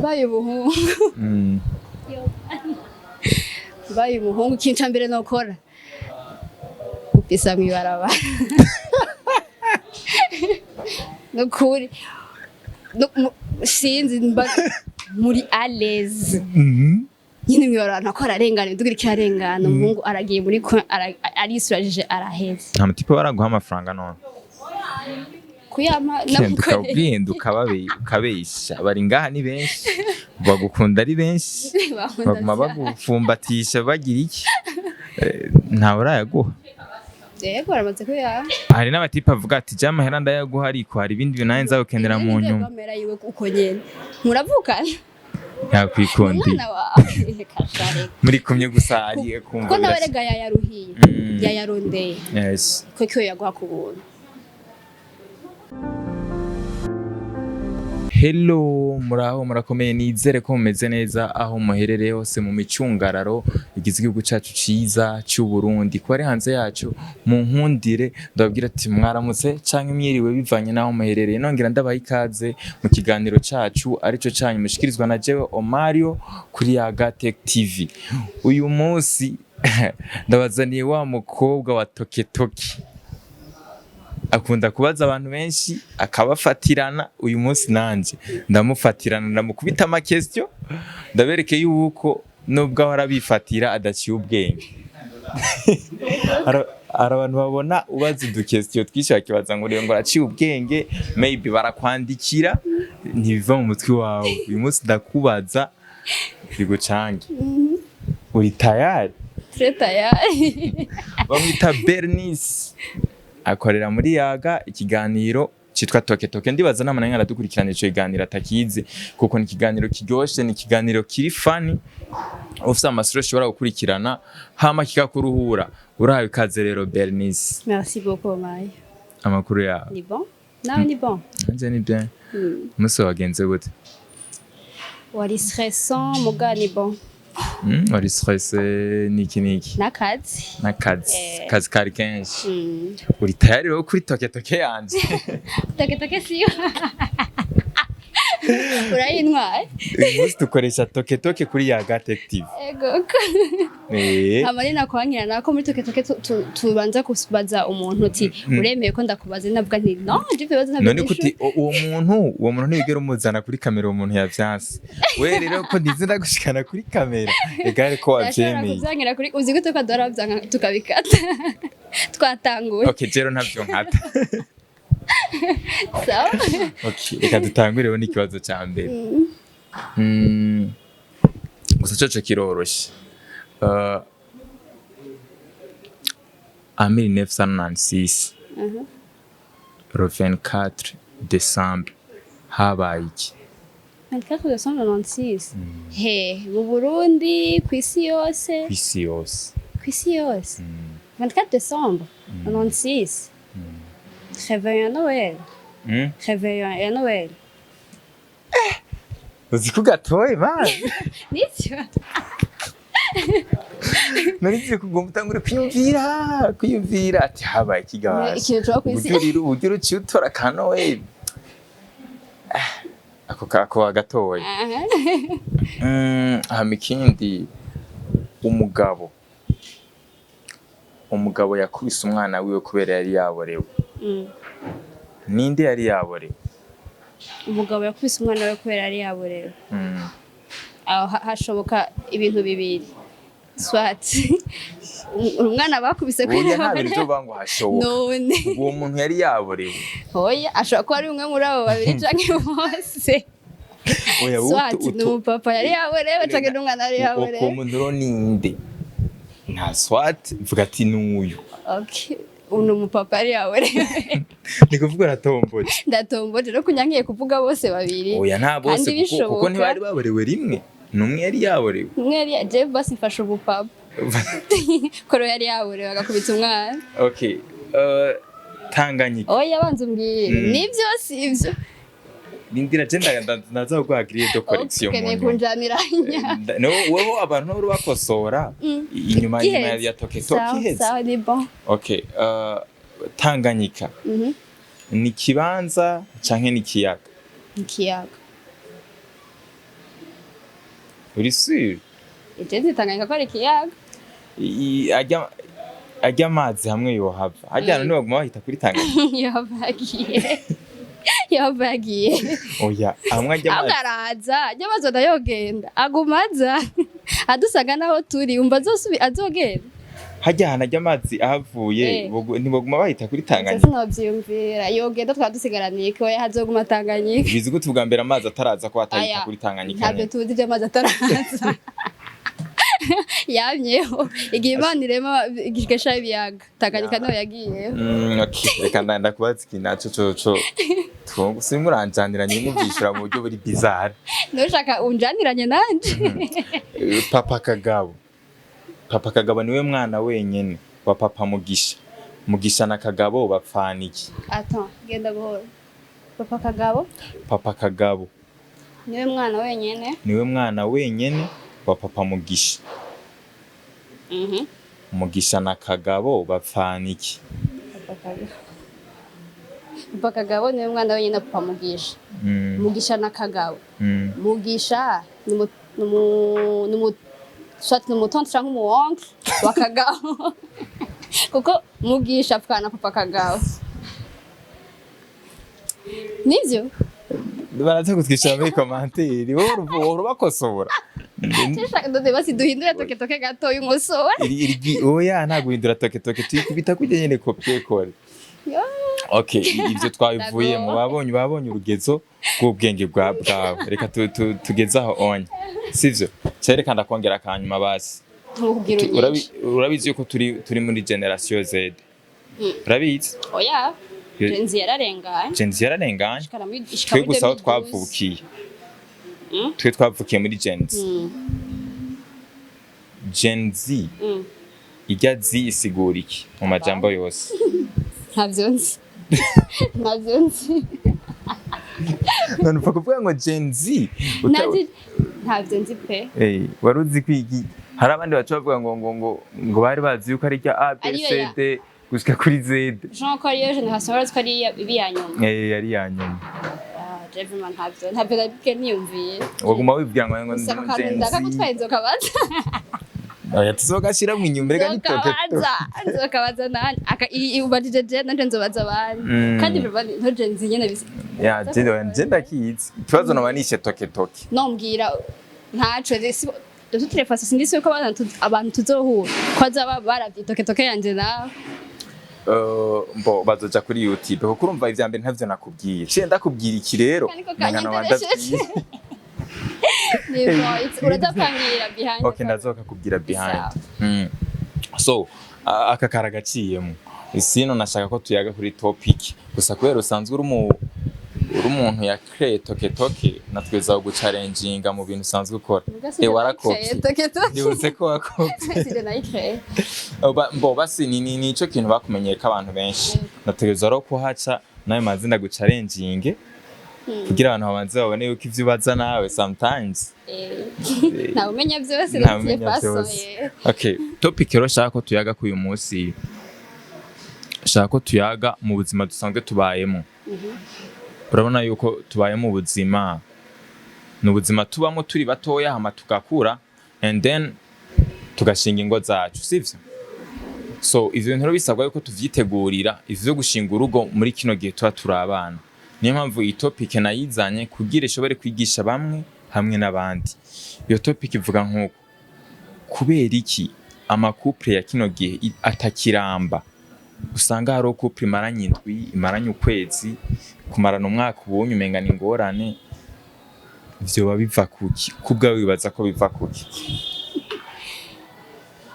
Mbaye umuhungu, mbaye umuhungu, ikintu ca mbere nokora gupisa mw'ibarabara. Nukuri sinzi, mba muri à l'aise nyine mw'ibarabara, ntako ararengana, imiduga iriko irarengana, umuhungu aragiye muri coin, arisurajije, araheze. Nta mutipe baraguha amafaranga none? Kuyama Genda namukoreye. Ukabwenda ukabesha, bari ngaha ni benshi, bagukunda ari benshi, baguma bagufumbatisha, bagira iki? Ntawe urayaguha? Yego, baramaze kuyama. Hari n'abatipe avuga ati: "Je amahera ndayaguha, ariko hari ibindi bintu nanjye nzagukenera mu nyuma." Amahera yiwe uko nyene muravukana? Yakwikundiye. Umwana wawe kashare. Muri kumwe gusa ari kumva. Kuko nawe Birasa. rega yayaruhiye, yayarondeye, ko kiyo yaguha ku buntu. Hello, muraho, murakomeye? Nizere ko mumeze neza aho muherereye hose mu micungararo igize igihugu cacu ciza c'u Burundi. Kuba ari hanze yacu, mu nkundire ndababwira ati mwaramutse canke mwiriwe, bivanye n'aho muherereye. Nongera ndabaha ikaze mu kiganiro cacu arico canyu mushikirizwa na jewe Omario kuri Yaga Tech TV. Uyu munsi ndabazaniye wa mukobwa wa toketoki akunda kubaza abantu benshi akabafatirana. Uyu munsi nanje ndamufatirana, ndamukubita ama question, ndabereke yuko nubwo ahora abifatira adaciye ubwenge. Hari abantu babona ubaza udu question twinshi bakibaza ngo uriya ngo araciye ubwenge. Maybe barakwandikira, ntibiva mu mutwe wawe. Uyu munsi ndakubaza bigucange. Uri tayari? Très tayari. Bamwita Bernice, akorera muri Yaga, ikiganiro cyitwa Toke Toke. Ndibaza nama nawe aradukurikirana ico kiganiro atakizi, kuko ni ikiganiro kiryoshe, ni ikiganiro kiri funny, ufise amasura ushobora gukurikirana hama kikakuruhura. Urahawe ikaze rero, Bernice. Merci beaucoup, Mayo. Amakuru yawe? Ni bon, nawe ni bon? Nanje ni bien. Umunsi wagenze gute? Wari stressant, muga ni bon. Wari stressé niki niki? N'akazi. N'akazi. Eh. Kazi kari kenshi. Uri tayari rero kuri Toke Toke yanje? Toke toke siyo urayintwaye. Uyu munsi dukoresha Toke Toke kuri Yaga Tech TV. Ego. Hama rero nakwankira nako muri Toke Toke tubanza kubaza umuntu uti: "Uremeye ko ndakubaza?" Navuga nti: "No, je ibibazo ntabwo None kuti uwo muntu ntiwigera umuzana kuri kamera, uwo muntu yavyanse. We rero ko ndize ndagushikana kuri kamera, egare ko Ndashobora wavyemeye. kuvyankira kuri, uzi gute ko duhora bavyanka tukabikata twatanguye? Okay, jero ntavyo nkata. Sawa. Okay, reka dutangureho n'ikibazo ca mbere. Gusa coco kiroroshe. En 1996, le 24 décembre, habaye iki? 24 décembre 96, he? Mu Burundi, ku isi yose? Kw'isi yose. Ku isi yose. 24 décembre 96, réveillon ya Noël. Réveillon ya Noël. Uzi ko gatoye man. Nivyo. Nari ngiye kugomba utangure kwiyumvira ati habaye ikigabasha. Ikintu tuba ku isi. Uburyo rero, uburyo uciye utora ka Noël. Ah, ako kako gatoye. Aha. Hama ikindi, umugabo yakubise umwana wiwe kubera yari yaborewe. Ninde yari yaborewe? Umugabo yakubise umwana we kubera yari yaborewe. Aho hashoboka ibintu bibiri: soit umwana bakubise Oya, kubera nta bintu byo kuvuga ngo hashoboka. None? Uwo muntu yari yaborewe. Oya, ashobora kuba ari umwe muri abo babiri canke bose. Oya, Soit ni umupapa yari yaborewe canke n'umwana yari uwo yaborewe. Muntu rero ninde? Nta soit, vuga ati n'uyu. Okay, uno mupapa yari yaborewe. Ni kuvuga aratomboje. Ndatomboje no kunyankiye kuvuga bose babiri. Oya, nta bose, Kandi kuko bishoboka. ntibari baborewe rimwe, n'umwe yari yaborewe. Umwe yari, je basi mfashe umupapa koro yari yaborewe agakubita umwana. Okay, Tanganyika. Oya, banza umbwire. Nibyo, sivyo? Rindira, je ndaza kuguha grille de correction mu Ukeneye nyuma. kunjaniranya. No, wewe abantu uri bakosora inyuma Giheze. ya Toke Toke Sawa. iheze. Sawa, ni bon. Okay, Tanganyika ni ikibanza canke ni ikiyaga? Ikiyaga. Uri sûr? Je nzi Tanganyika ko ari ikiyaga. Arya amazi hamwe yohava harya hantu, ntibaguma bahita kuri Tanganyika? Yohava yagiye, yohava yagiye. Oya, hamwe arya Ahubwo amazi. Araza ajya amazi adayogenda, aguma aza adusanga naho turi, umva azogenda. Harya hantu arya amazi ahavuye, ntibaguma bahita kuri Tanganyika? Sinovyiyumvira, yogenda twaba dusigaraniye iki? Oya, hazoguma Tanganyika. Bizi gute ubwa mbere amazi ataraza ko atahita Aya, kuri Tanganyika ntabyo nyene? Tuzi ivy'amazi ataraza, yamyeho igihe Imana irema igikesha ibiyaga, Tanganyika niho yagiyeho. Okay. Reka ndakubaza ikintu naco coco twungu simuranjaniranye, muvyishura mu buryo buri bizarre. Nushaka unjaniranye nanje. Papa Kagabo, Papa Kagabo niwe mwana wenyene wa Papa Mugisha. Mugisha na Kagabo bapfana iki? Attends, genda buhoro. Papa Kagabo? Papa Kagabo. Niwe mwana wenyene. Niwe mwana wenyene wa Papa Mugisha. Mugisha na Kagabo bapfana iki? Papa Kagabo, Papa Kagabo niwe mwana wenyene wa Papa Mugisha. Mugisha na Kagabo. Mugisha ni mu soit ni umutonto canke umu oncle wa Kagabo, kuko Mugisha apfana na Papa Kagabo, nivyo? Baraza kutwishyura muri commentaire, wowe uhora ubakosora. None basi duhindure toke toke gatoya, unkosora. Oya, nta guhindura toke toke, tuyikubita kujya nyene copier coller. Yo. Okay, ivyo twabivuyemo. Ndago. Babonye urugezo rw'ubwenge bwawe. Reka tugeze aho onye, sivyo? Cereka ndakongera akanyuma basi. Ntukubwira unyice. Urabizi yuko turi muri génération Z? Urabizi? Oya. Gen Z yararenganye. Gen Z yararenganye. Ishika Twe muri gusa aho 2012. twavukiye, twe twavukiye muri Gen Z. Gen Z, irya Z isigura iki mu majambo yose? Ntavyo nzi, ntavyo nzi. None upfa kuvuga ngo Gen Z Ntavyo nzi pe. Eh, wari uzi ko iki hari abandi baca bavuga ngo bari bazi yuko ari irya A B Ariyo C D gushika kuri Z. Jean ko ariyo génération, barazi ko ari ibi ya nyuma. Eh, yari iya nyuma. Ah, je vraiment ntavyo nabwe niyumviye. Waguma wibwira ngo Gusa ako kantu Gen Z. ndakagutwaye, nzokabaza. Oya, tuzogashiramo inyuma, reka ni toke. Nzokabaza, nzokabaza nanje. Ubajije je, nanje nzobaza abandi. Kandi vraiment nto Gen Z nyene bisa. Ya, je ndakizi, ikibazo noba nishe toke toke. Nombwira ntaco de toute les façons sindisi yuko abantu tuzohura ko bazaba baravye toke toke yanje nawe. Mbo bazoja kuri YouTube, kuko urumva ivya mbere ntavyo nakubwiye, ciye ndakubwira iki rero. Ariko umenga noba kanyeteresheje. ndavyize. Ni uraza kwambwira behind. Okay, ndazoka kubwira behind. Sawa. So aka karagaciyemo, sino nashaka ko tuyaga kuri topic gusa kubera usanzwe uri umuntu ya créé toke toke, natweza guchallenginga mu bintu usanzwe ukora. Eh, warakopye. Toke toke. Nibutse ko wakopye. Sije nayicreye. Oh, mbo basi ni nico kintu bakumenyeye ko abantu benshi nategerezwa rero kuhaca nawe mazina guchallenginge kugira abantu babanze babone yuko ivyo ubaza nawe sometimes. Ntawe umenya byose. Ntawe umenya façon. vyose. Okay, topic rero shaka ko tuyaga k'uyu munsi, shaka ko tuyaga mu buzima dusanzwe tubayemo. Urabona yuko tubaye mu buzima, ni ubuzima tubamo turi batoya, hama tugakura and then tugashinga ingo zacu, sivyo? So ivyo bintu rero bisabwa yuko tuvyitegurira, ivyo vyo gushinga urugo muri kino gihe tuba turi abana. Niyo mpamvu iyi topic nayizanye kugira ishobore kwigisha bamwe hamwe n'abandi. Iyo topic ivuga nk'uko: kubera iki ama couple ya kino gihe atakiramba? Usanga hariho couple imaranye indwi, imaranye ukwezi, kumarana umwaka ubonye umenga ni ingorane. Vyoba biva kuki? Kubwawe wibaza ko biva kuki?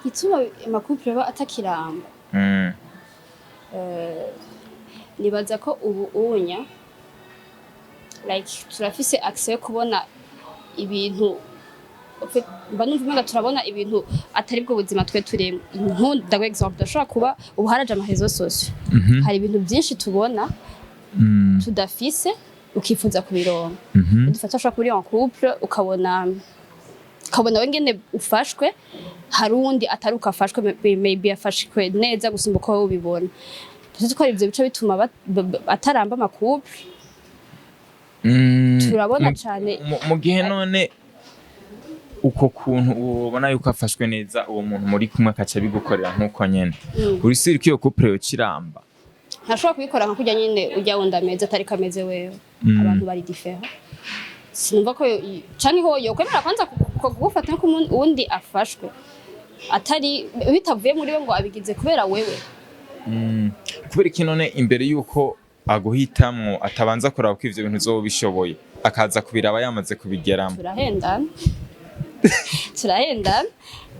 Igituma ama couple aba atakiramba, nibaza ko ubu unya like turafise accès yo kubona ibintu. Mba numva umenga turabona ibintu atari bwo buzima twe turimo. Ndaguha exemple, ndashobora kuba ubu haraje ama réseaux sociaux, hari ibintu byinshi tubona tudafise, ukifuza kubironka. Dufata ushobora kuba uri en couple, ukabona we ngene ufashwe, hari uwundi atari uko afashwe, maybe yafashwe neza gusumba uko wowe ubibona. Tuzi ko ivyo bice bituma ataramba ama couple. Turabona cane. Mu gihe none Uko kuntu ubona yuko afashwe neza, uwo muntu muri kumwe akaca abigukorera nk'uko nyene, uri sûr ko iyo couple yociramba? Ntashobora kubikora nka kurya nyene ujya wundi ameze atari kameze wewe. Abantu bari différents. Sinumva ko canke ho yokwemera kwanza kugufata nko uwundi afashwe atari bitavuye muri we ngo abigize kubera wewe. Kubera iki none imbere yuko aguhitamwo atabanza kuraba ko ivyo bintu uzoba ubishoboye, akaza kubiraba yamaze kubigeramo? Turahendana, turahendana.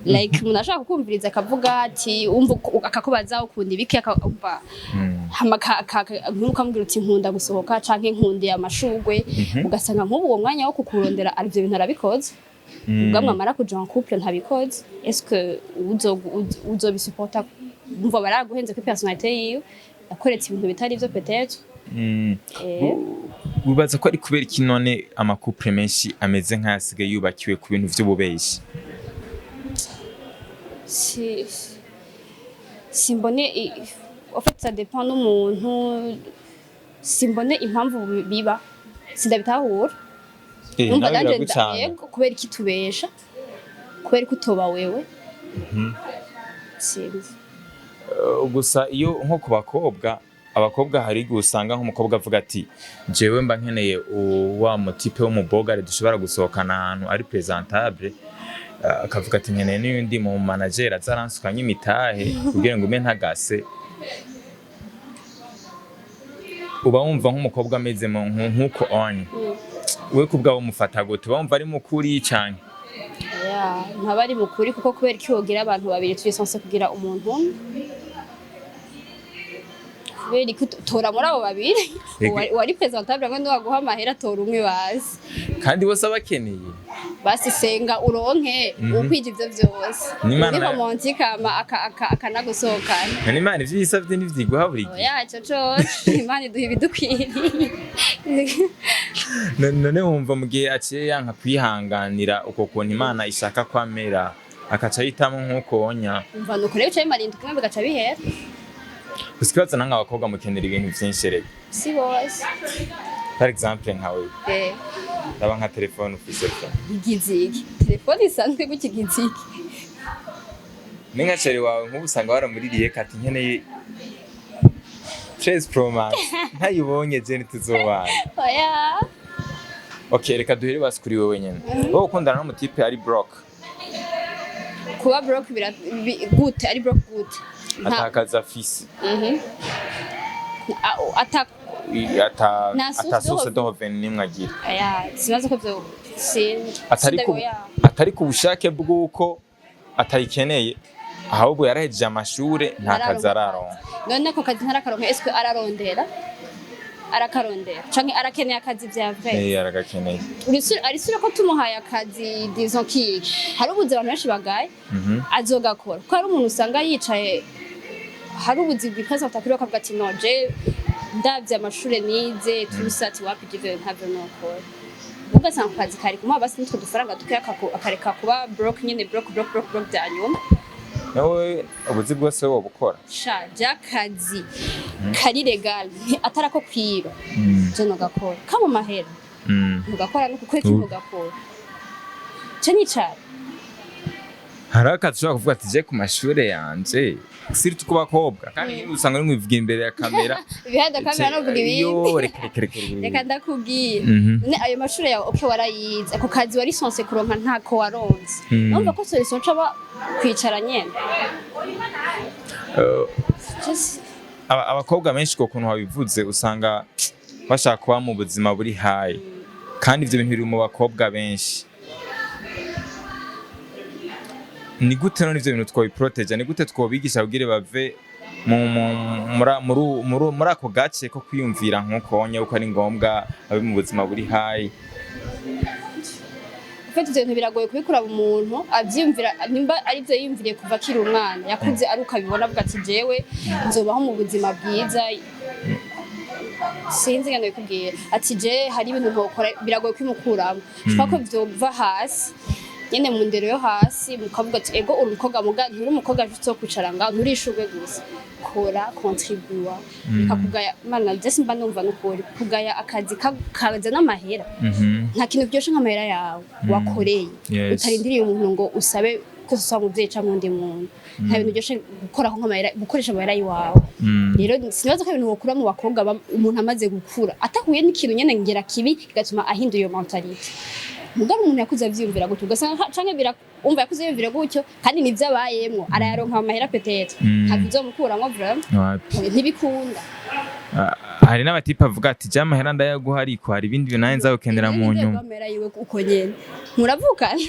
Like umuntu ashaka kukumviriza akavuga ati umva akakubaza ukunda ibiki, akumva hama nk'uko ukamubwira uti nkunda gusohoka canke nkundiye amashugwe, ugasanga nk'ubu uwo mwanya wo kukurondera ari ivyo bintu arabikoze. Ubwo mwamara kuja en couple ntabikoze, est-ce que uzobisupporta? Umva baraguhenze kuri personnalité yiwe, yakweretse ibintu bitari ivyo peut-être. Wibaza ko ari kubera iki none ama couple menshi ameze nk'ayasigaye yubakiwe ku bintu vy'ububeshi? Si simbone en fait ça dépend n'umuntu. Simbone impamvu biba, sindabitahura. Numva Nawe nanje biragucanga. Yego, kubera iki tubesha? Kubera ko utoba wewe? Sinzi. Gusa iyo nko ku bakobwa, abakobwa hari igihe usanga nk'umukobwa avuga ati jewe mba nkeneye wa mu type wo mu bogare dushobora gusohokana ahantu ari présentable, akavuga ati nkeneye n'uyundi mu manager aza aransukanye imitahe kugira ngo ume ntagase. Uba wumva nk'umukobwa ameze nk'uko onye we ku bwawe umufata gute? Uba wumva ari mukuri canke? Ya, ntaba ari mukuri, kuko kubera iki wogira abantu babiri? Turi censé kugira umuntu umwe. Kubera iki tora muri abo babiri? Uwari présentable hamwe n'uwaguha amahera, tora umwe bazi. Kandi bose abakeneye. Basi senga uronke ukwije ivyo vyose. N'Imana uri nayo- romantique hama akanagusohokana. None Imana ivyo yisavye ntivyiguha buri gihe? Oya, ico coco Imana iduha ibidukwiriye. None wumva mu gihe aciye yanka kwihanganira uko kuntu Imana ishaka ko amera, akaca ahitamo nk'uko wonya? Umva, nuko rero bica bimara indwi imwe bigaca bihera. Gusa ikibazo nange abakobwa mukenera ibintu vyinshi rega. Si bose. Par exemple nkawe, ndaba nka telefone ufise pe. Igize iki? Telefone isanzwe gutya igize iki? Ni nka chéri wawe nk'ubu usanga waramuririye kati nkeneye 13 Pro Max, ntayibonye je ntituzobana. Oya. Okay, reka duhere basi kuri wewe nyene. Wowe ukundana n'umu type ari broke? Kuba broke gute? Ari broke gute? Atakaza afise. Ata Ata Nta source ata de source de revenu nimwe agira. Oya, sibaza ko vyo Atari ku oya. Atari ku bushake bw'uko atayikeneye, ahubwo yarahejeje amashure nta kazi araronka. None ako kazi ntarakaronka, est-ce que ararondera? Arakarondera canke arakeneye akazi vya vrai? Eh, aragakeneye. Ari sûr ko tumuhaye akazi, disons kiki, hari ubuzi abantu benshi bagaye, azogakora? Ko hari umuntu usanga yicaye, hari ubuzi bwipresenta kuri we akavuga ati no, je ndavye amashure nize tusa ati wapi, jive ntavyo nokora. Ugasanga ku kazi kari kumuha basi nitwo dufaranga dukeya, akareka kuba broke nyene, broke, broke, broke, broke vya nyuma. Nawe ubuzi bwose wowe bukora? Sha, by'akazi kari légal, atari ako kwiba, je nogakora kama mahera. Ntugakora no kukwezi, ntugakora ce nicara. Hari akazi ushobora kuvuga ati je ku mashure yanje, surtout ku bakobwa, kandi nk'ibi usanga uri mwivugira imbere ya kamera. Behind the camera novuga ibindi. Yo, reka, reka, reka, reka. Reka ndakubwira. None ayo mashure yawe, okay, warayize, ako kazi wari censé kuronka ntako waronse. Numva ko solution caba kwicara nyene. Abakobwa benshi ku kuntu wabivuze usanga bashaka kuba mu buzima buri high, kandi ivyo bintu biri mu bakobwa benshi. Ni gute none ivyo bintu twobiproteja? Ni gute twobigisha kugira bave muri ako gace ko kwiyumvira nk'uko wonye uko ari ngombwa abe mu buzima buri high? Ufite ivyo bintu biragoye kubikura mu muntu avyiyumvira, nimba ari byo yiyumviriye kuva akiri umwana, yakuze ari uko abibona, avuga ati jewe nzobaho mu buzima bwiza. Sinzi ngene bikubwira ati je hari ibintu ntokora, biragoye kwimukuramo. Shobora ko vyova hasi nyene mu ndero yo hasi, mukavuga ati ego uri umukobwa, muga nturi umukobwa juste wo kwicara ngaho, nturi ishurwe gusa. Kora, contribua. Reka kugaya mana, je simba numva nukuri kugaya akazi kazana amahera. Nta kintu byoshe nk'amahera yawe wakoreye, utarindiriye umuntu ngo usabe ko usaba umuvyeyi canke uwundi muntu. Nta bintu byoshe gukoraho nk'amahera, gukoresha amahera yiwawe. Rero sinibaza ko ibintu wokura mu bakobwa umuntu amaze gukura atahuye n'ikintu nyene ngera kibi kigatuma ahindura iyo mentalité. Mugabo umuntu yakuze avyiyumvira gutyo, ugasanga canke umva yakuze yiyumvira gutyo kandi nivyo abayemwo, arayaronka amahera peut-être, ntabwo uzomukuramwo vraiment. Wapi. Ntibikunda. Ah, hari n'abatipe avuga ati jya amahera ndayaguha, ariko hari ibindi bintu nanjye nzagukenera mu nyuma. Amahera yiwe uko nyene muravukana?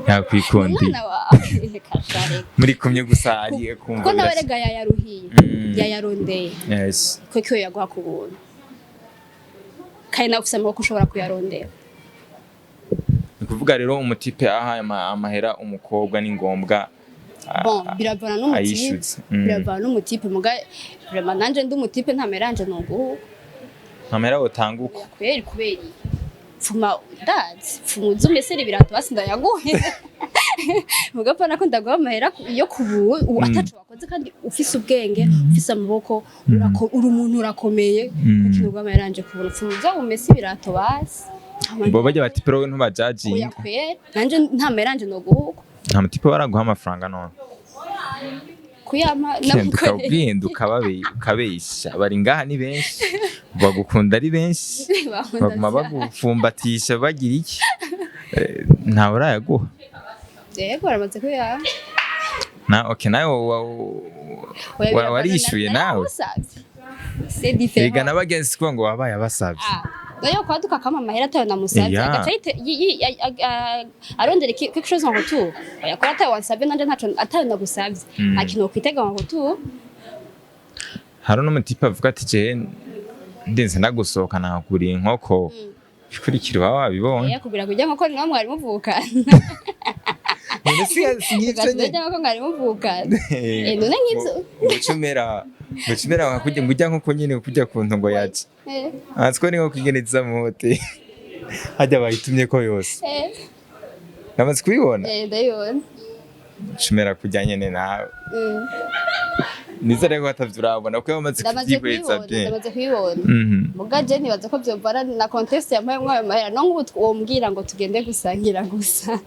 Yakwikundiye. Umwana wawe kashare. Muri kumwe gusa ari kumva Kuko nawe birasa. rega yayaruhiye, yayarondeye. Ko kiyo yaguha ku buntu kandi nawe ufise amaboko ushobora kuyarondera. Ni ukuvuga rero umutipe ahaye amahera umukobwa ni ngombwa Bon, biravana n'umutipe. Ayishyuze. Biravana n'umutipe, muga vraiment nanje ndi umutipe, nta mahera yanje noguha. Nta mahera wotanga uko? Kweri, kubera iki? Pfuma ndazi, pfuma uze umesere ibirato basi ndayaguhe, muga pana ko ndaguha amahera yo kubu ataco wakoze kandi ufise ubwenge, ufise amaboko, uri umuntu urakomeye. Kuko noguha amahera yanje kubuntu? Pfuma uze umese ibirato basi. Bo bajya bati pero we Oya. Ntubajajinga. Kweri, nanje nta mahera yanje noguha uko. Nta mutipe baraguha amafaranga none? Kuyama Genda. namukoreye. Ukabwenda ukabesha, bari ngaha ni benshi, bagukunda ari benshi, baguma bagufumbatisha bagira iki. Ntawe urayaguha? Yego, baramaze kuyama. Na okay, nawe Oya, biravana warishyuye nawe? Naramusavye. C'est différent. Erega n'abagenzi kuvuga ngo wabaye abasavye. Ah, nayo kwaduka kama amahera atayo namusavye, agaca arondera quelque chose en retour. Oya, ko atayo wansavye nanje ntaco atayo nagusavye, nta kintu wokwitega en retour. Hari n'umutipe avuga ati je ndinze ndagusohoka nakuguriye inkoko, ikurikira uba wabibonye. Oya, kugira kujya nkoko nawe mwari muvukana. None si nk'ivyo nyene? Kujya nkoko mwari muvukana. None nk'ivyo. Ngucumera nka kurya ngujya nkoko nyene kurya kuntu ngo yaje. Atsiko ni nko ingene iza mu hoteli hajya bayitumye ko yose. Namaze kubibona. Ndabibona. Cumera kurya nyene nawe. Nizere ko atavyo urabona kuko wamaze Ndamaze kuvyihweza kubibona. bien. Ndamaze kubibona. Muga je nibaza ko vyovana na contexte yampaye mwayo mahera, no nk'ubu wombwira ngo tugende gusangira gusa,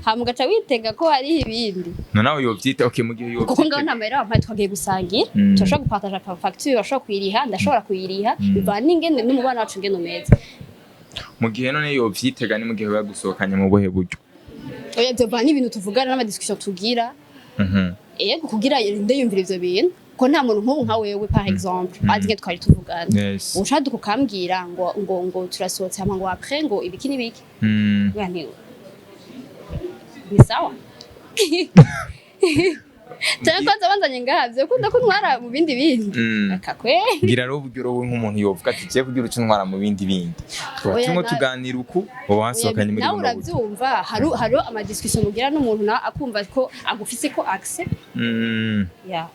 hama ugaca witega ko hariho ibindi. Noneho yovyita okay mu gihe Kuko ngaho yovyita. nta mahera wampaye, twagiye gusangira, turashobora gupartaja facture, urashobora kuyiriha, ndashobora kuyiriha, bivana n'ingene n'umubano wacu ingene umeze. Mu gihe none yovyitega ni mu gihe bagusohokanye mu buhe buryo? Oya, vyovana n'ibintu tuvugana n'amadiscussion tugira. Yego, kugira ndeyumvira ivyo bintu ko nta muntu nk'ubu nka wewe par exemple azi ingene twari tuvugana, ushaduka ukambwira ngo turasohotse, hama ngo après ngo ibiki n'ibiki. Ngira nti ni sawa, cyangwa kwanza banzanye ngaha ukunda ko ntwara mu bindi bindi. Akakwe. Ngira rero uburyo rowe nk'umuntu yovuga ati je kugira uco ntwara mu bindi bindi tuba Oya, turimo tuganira uku uba wasohokanye muri Nawe buno buryo. Uravyumva, hari amadiscussion mugira n'umuntu nawe akumva ko agufise ko accès. Ya,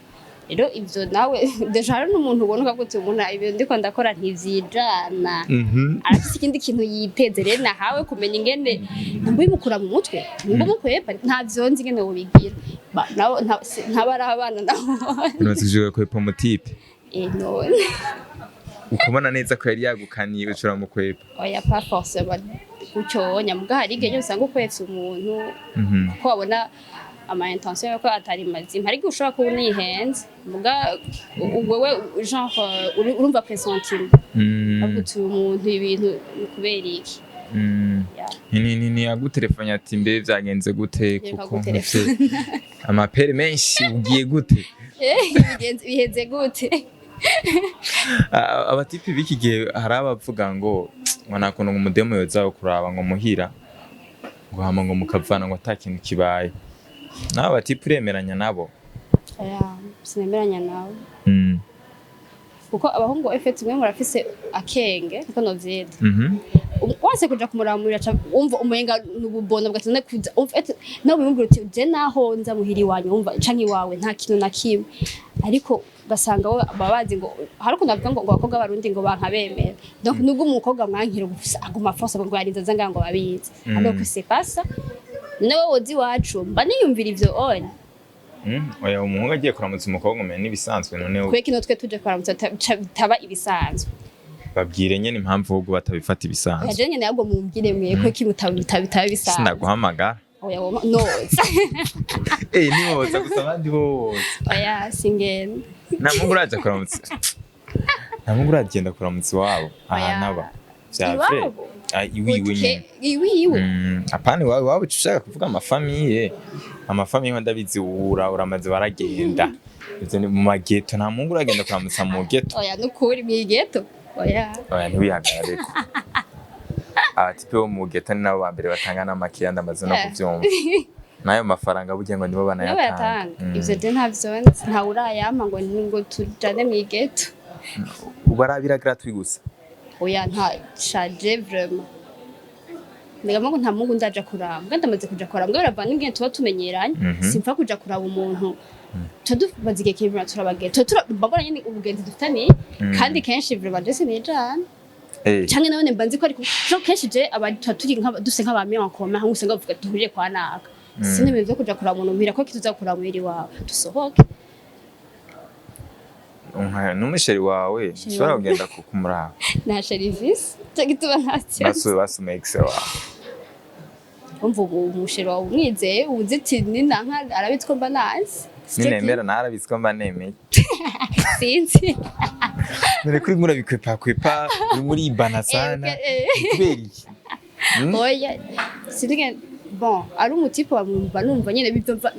rero ivyo nawe déjà hari n'umuntu ubona ukavuga uti umuntu ibintu ndiko ndakora ntivyijana, arafise ikindi kintu yiteze. Rero nahawe kumenya ingene namba bimukura mu mutwe, nimba mukwepa, ntavyo nzi ingene wobigira. Nabo ntaba ari abana nabo. Umaze kuja kwepa umutipe? None. Ukabona neza ko yari yagukaniye ucura mu kwepa? Oya, pas forcément gutyo nyamuga, hari igihe nyine usanga ukwetse umuntu kuko wabona ama intention yuko atari mazima. Hari igihe ushobora kuba unihenze, muga wewe genre urumva pressentiment, avuga uti uyu muntu ibintu ni kubera iki? Ya. Ni yagutelefone ati mbe vyagenze gute? Yereka Kuko gutelefona. mfise amapere menshi, ugiye gute? Bigenze biheze gute? Abatipi b'iki gihe hari abavuga ngo nta kuntu ngo umudemu yoza kuraba ngo muhira, ngo hama ngo mukavana ngo ata kintu kibaye. Nawe abatipi uremeranya nabo? Oya, sinemeranya nawe, kuko abahungu en fait mwe murafise akenge niko novyita. Wanse kuja kumuramurira wumva umenga n'ububono bwatumye kuza en fait nawe wumva uti je naho nza muhira iwanyu wumva canke iwawe nta kintu na kimwe, ariko ugasanga bo baba bazi ngo hari ukuntu bavuga ngo abakobwa b'Abarundi ngo banka bemera. Donc nubwo umukobwa mwankira gusa aguma force ngo yarinze aza ngaha ngo babizi, alors que c'est pas ça. None wowe woza iwacu mba niyumvira ivyo onye. Oya, umuhungu agiye kuramutsa umukobwa umenya n'ibisanzwe none. Kubera kino twe tuje kuramutsa bitaba ibisanzwe? Babwire nyene impamvu ahubwo batabifata ibisanzwe. Oya, je nyene ahubwo mumbwire mwe ko kimwe bitaba ibisanzwe. Sinaguhamagara. Oya, noza. Eh, niwoza gusa, abandi bose. Oya, singenda. Nta muhungu uraja kuramutsa, nta muhungu uragenda kuramutsa iwabo ahantu aba vya vrai? Iwabo? Ah, iwiwe nyene. Iwiwe? Apana iwawe, iwawe uca ushaka kuvuga amafamiye, amafamiye ho ndabizi, uramaze baragenda. Ivyo ni mu mageto. Nta muhungu uragenda kuramutsa mu geto? Oya, nukuri mw'igeto oya. Oya, ntiwihagarareko, abatipe bo mu geto ni nabo ba mbere batanga n'amakiya, ndamaze no kuvyumva n'ayo mafaranga burya ngo nibo nibo banayatanga. Bayatanga? Ivyo je ntavyo nzi, ntawe urayampa ngo tujane mw'igeto. Ubarabira gratuit gusa? Oya, nta shaje vraiment, ndagamba ngo nta muhungu ndaja kuraba, mbwa ndamaze kuja kuraba, mbwa biravana n'ingene tuba tumenyeranye. Simpfa kuja kuraba umuntu tuba dumaze igihe kirekire turabagenda, mbabona nyene ubugenzi dufitaniye. Kandi kenshi vraiment je sinijana canke nabone mba nzi ko, ariko jo kenshi je aba tuba turi duse nk'abami en commun, hamwe usanga bavuga duhurire kwa naka. Sindi ibintu vyo kuja kuraba umuntu muhira, ko kituza kuraba muhira iwawe dusohoke. N'umusheri wawe ushobora Wawe. kugenda kumuraba? Nta serivisi cyo gituma ntacyo. Basi umu ex wawe. Umva, ubu umusheri wawe umwizeye, uzi ati ni nanka arabizi ko mba nazi. Ninemera nawe arabizi ko mba nemeye. Sinzi. None kuri murabikwepa uri muri ibana sana, kubera iki? Oya, sinzi bon, ari umutipe wamwumva numva nyene bivyumva.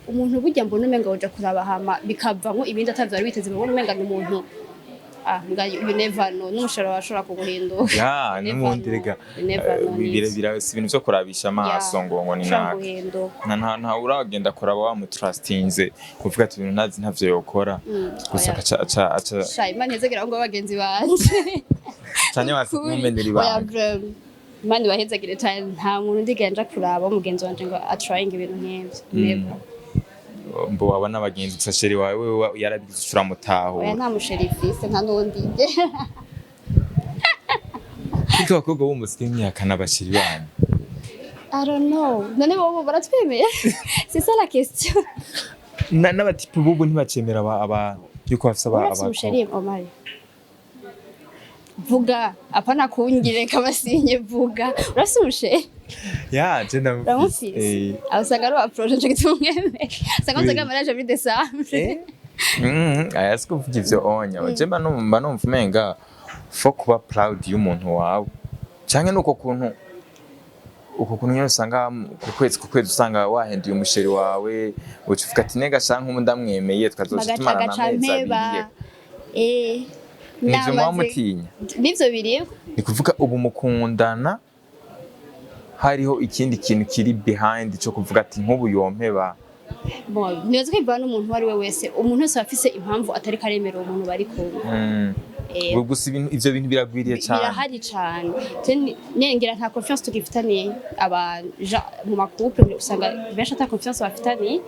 Umuntu burya mbona umenga woja kuraba hama bikavamwo ibindi atavyo wari witeze, mbona umenga ni umuntu, ah, nga you never know, n'umusheri wawe ashobora kuguhinduka. Ya. You never N'ubundi know. rega You never know, nivyo. si ibintu vyo kurabisha amaso ngo ni Ushobora naka. guhinduka. Nta uragenda kuraba wamutrustinze uvuga ati ibintu ntazi ntavyo yokora gusa Oya. akaca aca Sha, Imana ihezagire abo ngabo bagenzi banje. Canke wasi Kuri. kumumenera Oya, ibanga. vraiment. Imana ibahezagire cane, nta muntu ndigera nja kuraba mugenzi wanje ngo atrying ibintu nk'ivyo, never. Mbo wabona abagenzi gusa, chéri wawe wewe yarabigize Oya. uramutahura. Nta musheri mfise, nta n'uwo ndigera. Kuko abakobwa bo musigaye imyaka n'abasheri banyu. I don't know. None bobo baratwemeye? C'est ça la question. N'abatipe bubu ntibacemera aba yuko bafise aba Urafise umusheri, Omar? Vuga, apana kungireka basinye, vuga. Urafise umusheri? Ya, je ndamufise. Uramufise? Eh. Aho usanga ari wa projet nco gituma umwemeye. Usanga Oui. muzaga mariage muri décembre. Aya si kuvuga ivyo onya, je mba numva umenga faut kuba proud y'umuntu wawe, canke nuko kuntu uko kuntu nyene usanga ku kwezi usanga wahenduye umusheri wawe, uca uvuga ati nega shanka ubu ndamwemeye, tukazoca Bagaca tumarana gaca amezi mpeba. 2. Eh. Nivyo muba Namaze- mutinya. Nivyo biri. Ni kuvuga ubu mukundana hariho ikindi kintu kiri behind cyo kuvuga ati nk'ubu yompeba. Bon, nibaza ko bivana n'umuntu uwo ari we wese. Umuntu wese aba afise impamvu atari karemera uwo muntu bari kumwe. Ubwo gusa ibintu ivyo bintu biragwiriye cyane. Birahari cane. Ngira nta confiance tugifitaniye abantu mu macouple, usanga benshi ata confiance bafitaniye.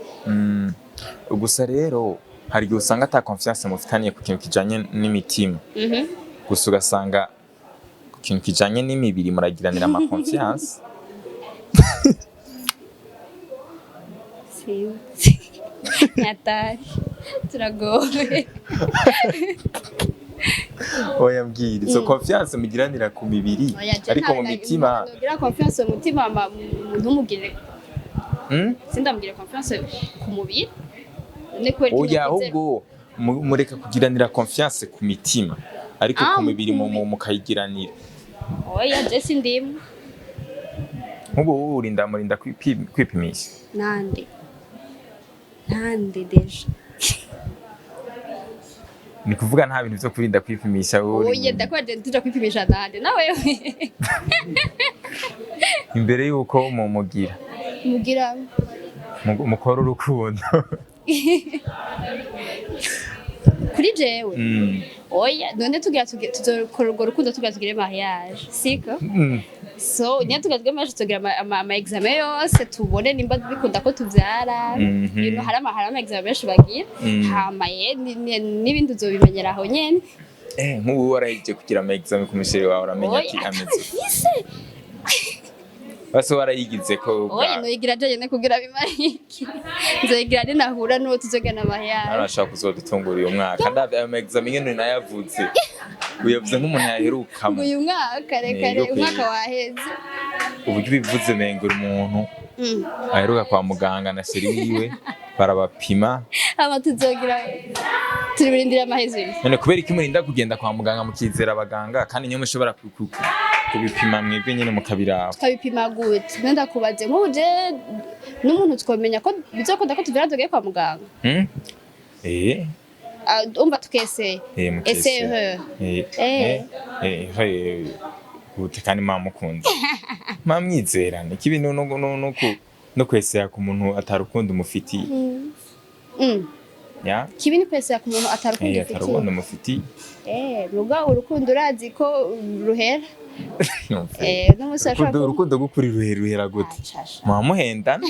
Gusa rero hari igihe usanga ata confiance mufitaniye ku kintu kijanye n'imitima, gusa ugasanga ku kintu kijanye n'imibiri muragiranira ama confiance. Sinzi, nyatari turagowe. Oya, mbwira izo confiance mugiranira ku mibiri, Oya, je ariko mu mitima. Nogira confiance mu mutima ntumugirire sindamugirire confiance ku mubiri. Ne kubera iki Oya. nokwizera- Ahubwo mureka kugiranira confiance ku mitima, ariko Ah, ku mibiri ku mukayigiranira. Oya, je sindimwe. Nk'ubu wowe urinda murinda kwipimisha? Nande nande déjà. Ni kuvuga nta bintu vyo kurinda kwipimisha wowe Oya, ndakwaje tuja kwipimisha nande nawe? Imbere yuko mumugira Mugira mukora urukundo. Kuri jewe? Oya, none tugira tuzokora urwo rukundo tugira tugire mariage, siko? So nyine tugira tugire mariage, tugira ama examen yose, tubone nimba bikunda ko tuvyara. Hari ama examen menshi bagira. Hama ye n'ibindi uzobimenyera aho nyene. Eh, nk'ubu warahejeje kugira ama examen ku musheri wawe, uramenya ati Oya, ameze atabifise. Base warayigize ko Oya, ubwawe? Noyigira jenyene kugira bimare iki? Nzoyigira ninahura n'uwo tuzogana mariage. Arashaka kuzodutungura uyu mwaka. Ndavye ayo examen nyene nayavuze, uyavuze nk'umuntu yaherukamo. Ngo uyu mwaka? Reka. Yego. Umwaka waheze. Uburyo ubivuze, mengura umuntu aheruka kwa muganga na chéri wiwe barabapima. Hama tuzogira, turibirindira amahezi. None kubera iki murinda kugenda kwa muganga, mukizera abaganga, kandi niyo mushobora kubipima mwebwe nyene mukabiraba? Tukabipima gute? Nenda kubaze, nk'ubu je n'umuntu twomenya ko bizokunda ko tuvira tugiye kwa muganga? Hmm? Eh. Ah, umva, tukeseye. Mukese. Ese he? Eh. Eh. Eh, gute kandi mwamukunda, mwamwizerana? Ikibi no kwesera ku muntu atarukundo umufitiye. Ya. Kibi ni kwesera ku muntu atarukundo ufitiye. Atarukundo umufitiye. Eh, muga urukundo urazi ko ruhera. Eh, n'umunsi Urukundo ashobora urukundo rw'ukuri ruhera gute? Acasha. Mwamuhendana.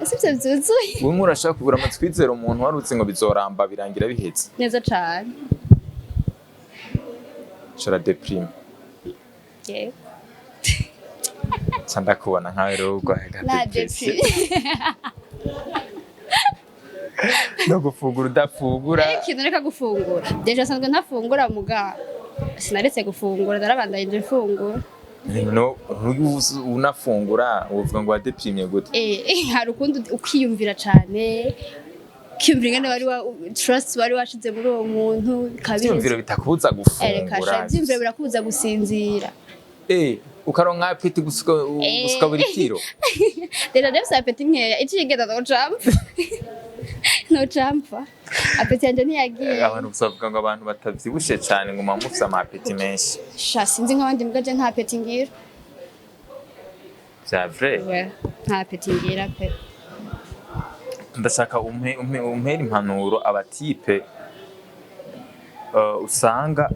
Ese ivyo vyuzuye? Wowe urashaka kugura amatwi, kwizera umuntu warutse ngo bizoramba, birangira bihetse. Neza cane. Shora déprime. Yego. Ca ndakubona nkawe rero urwaye ka Na dépression. déprime. No gufungura udafungura. Ikintu reka gufungura, déjà nsanzwe ntafungura, muga sinaretse gufungura, narabandanyije mfungura. No unafungura uvuga ngo wadéprimye gute? Eh, hari ukundi ukiyumvira cane, ukiyumvira ingene wari wa trust wari washize muri uwo muntu. Ivyiyumviro bitakubuza Reka gufungura. sha, ivyiyumviro birakubuza gusinzira. Eh, ukaronka appétit gusuka gusuka buri kiro. Déjà ndafise appétit nkeya, icigenda nocampa nocampa, appétit yanje ntiyagiye. Abantu gusa bavuga ngo abantu batavyibushe cane ngo muba mufise ama appétit menshi. Sha, sinzi nk'abandi, mbwa je nta appétit ngira. Vya vrai? Ouais, nta appétit ngira pe. Ndashaka umpe umpere impanuro aba types usanga,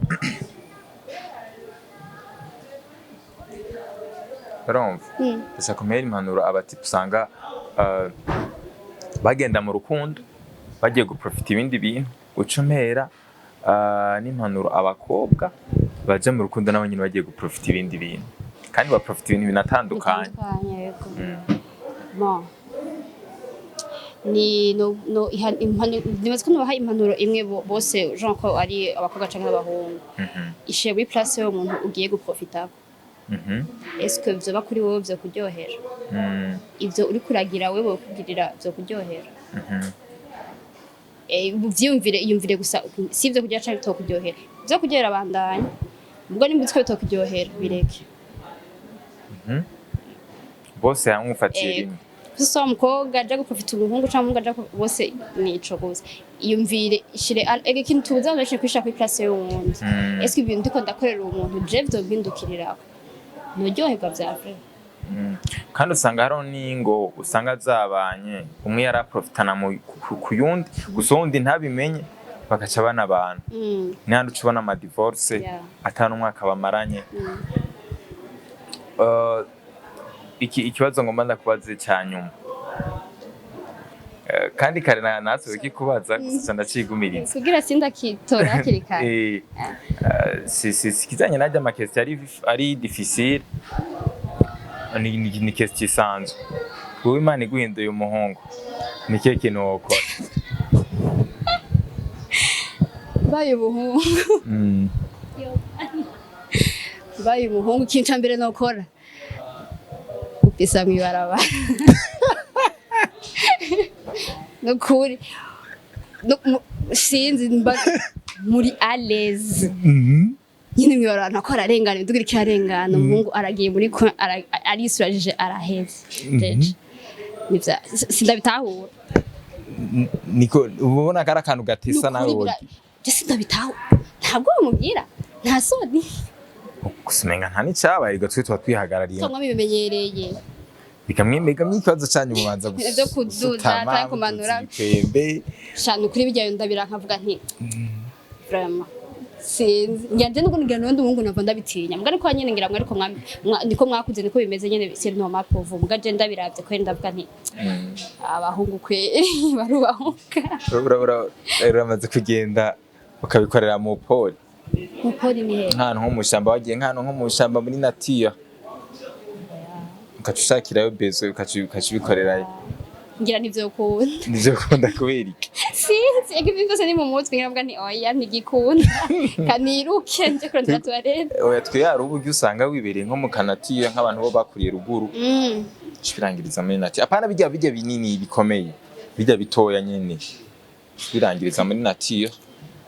urumva? Ndashaka umpere impanuro aba types usanga bagenda mu rukundo bagiye guprofita ibindi bintu, uca umpera n'impanuro abakobwa baja mu rukundo nabo nyene bagiye guprofita ibindi bintu, kandi baprofita ibintu binatandukanye. Bitandukanye, yego. Bon, ni no no nibaza ko nubaha impanuro imwe bose, genre ko ari abakobwa canke abahungu. Ishire muri place y'uwo muntu ugiye guprofitako. Est-ce que vyoba kuri wowe vyokuryohera? Ivyo uriko uragira wewe bokugirira vyokuryohera? Eh, uvyiyumvire, iyumvire gusa, si ivyo kurya canke bitokuryohera. Ivyo kuryohera bandanya, ubwo nimba uzi ko bitokuryohera, bireke. Bose hamwe ufatiye Ego. rimwe. Gusa wa mukobwa aja guprofita umuhungu canke umuhungu aja bose nico gusa iyumvire, ishire ega ikintu tubuza abantu benshi kwishira kuri place y'uwundi. Est-ce que ibintu ndiko ndakorera uwo muntu je vyompindukirirako, nuryoherwa vya vrai? Kandi usanga hariho n'ingo usanga zabanye, umwe yaraprofitana ku yundi, gusa uwundi ntabimenye, bagaca banabana. N'ahandi uca ubona ama divorce atanu umwaka bamaranye. Iki ikibazo ngomba ndakubaze cya nyuma. Kandi kare natwe kikubaza gusa ndacigumiriza. Kugira sindakitora hakiri kare. Si ikijanye narya ama questions ari difficile, ni question isanzwe. Wowe Imana iguhinduye umuhungu, ni kihe kintu wokora? Baye umuhungu? Baye umuhungu, ikintu ca mbere nokora, gupisa mw'ibarabara. Nukuri. Sinzi, mba muri à l'aise nyine mw'ibarabara, ntako ararengana, imiduga iriko irarengana, umuhungu aragiye muri coin, arisurajije, araheze. Jeje sindabitahura. Niko ubona ko ari akantu gatesa nawe? Nukuri. Wowe. Je sindabitahura, ntabwo bamubwira, nta soni. Gusa umenga nta n'icabaye, twe tuba twihagarariye. Cyangwa bimenyereye. Bikamwemega ikibazo canyu mubanza Ibintu vyo kuduza, gusutama, canke kumanura. muduza ibikwembe. Shana ukuri, bijyayo ndabira nkavuga nti vraiment sinzi, ngira nubwo ngira nundi umuhungu nava ndabitinya, mbwa niko nyene ngira mwe ariko niko mwakuze, niko bimeze nyene, c'est normal pour vous. Mbwa je ndabiravye kweri ndavuga nti abahungu kweri barubahuka. Uramaze kugenda ukabikorera mu poli? Mupori ni he? Nk'ahantu nko mu shamba, wagiye nk'ahantu nko mu shamba muri nature? Ukaca ushakirayo bezo, ukaca ubikorerayo. Ngira ntivyokunda. Nivyo kunda kubera iki? Sinzi, ega ibintu byose ni mu mutwe. Ngira mvuga nti oya, ntigikunda, kaniruke nje kurondera toilette. Oya, twe hari uburyo usanga wibereye nko mu kanatiyo, nk'abantu bo bakuriye ruguru, birangiriza muri nature. Apana bijya binini bikomeye, bijya bitoya nyene birangiriza muri nature.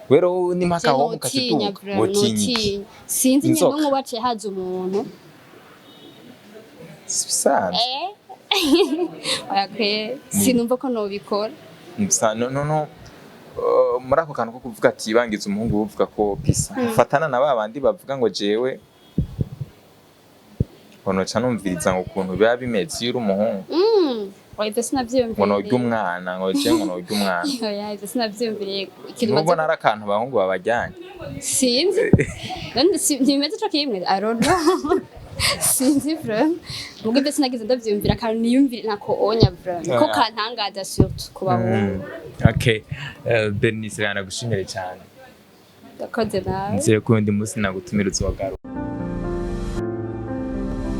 Rero ni mpaka aho Notinya. mukakiduka. Vraiment. Wotinya iki? Notinya, sinzi nyene. Inzoka. Nk'ubu haciye haza umuntu. Bisanzwe. Oya kwe, sinumva ko nobikora. No, no, no. Muri ako kantu ko kuvuga ati bangiza umuhungu, uvuga ko pisa fatana na ba bandi bavuga ngo jewe ngo noca numviriza ngo ukuntu biba bimeze iyo uri umuhungu. Oya, ivyo sinavyiyumviriye. Ngo norya umwana, ngo je ngo norya umwana. Oya, ivyo sinavyiyumviriye. Ikintu nubwo maze nari akantu abahungu babajyanye. Sinzi. None ntibimeze co kimwe? I don't know, sinzi vraiment. Mugo ivyo sinagize ndavyiyumvira. Akantu niyumvire ntako onya vraiment ko Yeah. kantangaza, surtout ku bahungu. Okay, Bernice, nagushimire cyane. Ndakoze nawe. Nizere ko undi munsi nagutumira uzogaruka.